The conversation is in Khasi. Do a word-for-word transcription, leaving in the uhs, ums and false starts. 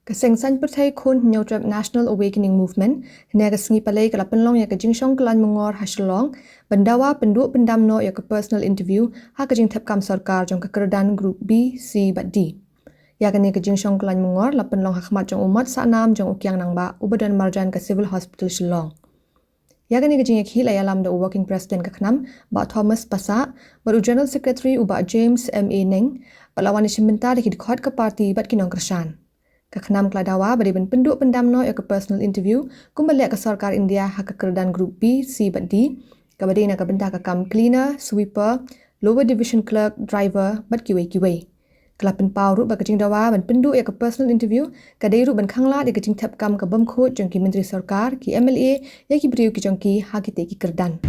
Ka Seng Saiñ Pyrthei Khun Hynñiewtrep National Awakening Movement hynne ka sngi Palei ka la pynlong ïa ka jingshong kyllain myngor ha Shillong ban dawa pynduh pyndam noh ïa ka personal interview ha ka jingthep kam sorkar jong ka kyrdan Group B, C bad D. Ïa kane ka jingshong kyllain myngor la pynlong ha khmat jong u Mot Sahnam jong u Kiang Nangbah uba don marjan ka Civil Hospital Shillong. Ïa kane ka jingïakhih la ïalam da u Working President ka KHNAM, Bah Thomas Passah, bad u General Secretary u Bah James M A Neng, bad la wan ïashim bynta da ki dkhot ka party bad ki nongkyrshan. Ka KHNAM ka la dawa ba dei ban pynduh pyndam noh ïa ka personal interview kumba leh ka sorkar India ha ka kyrdan Group B, C bad D, kaba dei na ka bynta ka kam cleaner, sweeper, lower division clerk, driver bad kiwei kiwei. Ka la pynpaw ruh ba ka jingdawa ban pynduh ïa ka personal interview ka dei ruh ban khanglad ïa ka jingthep kam ka bym khuid jong ki myntri sorkar, ki M L A, ïa ki briew ki jong ki ha kitei ki kyrdan.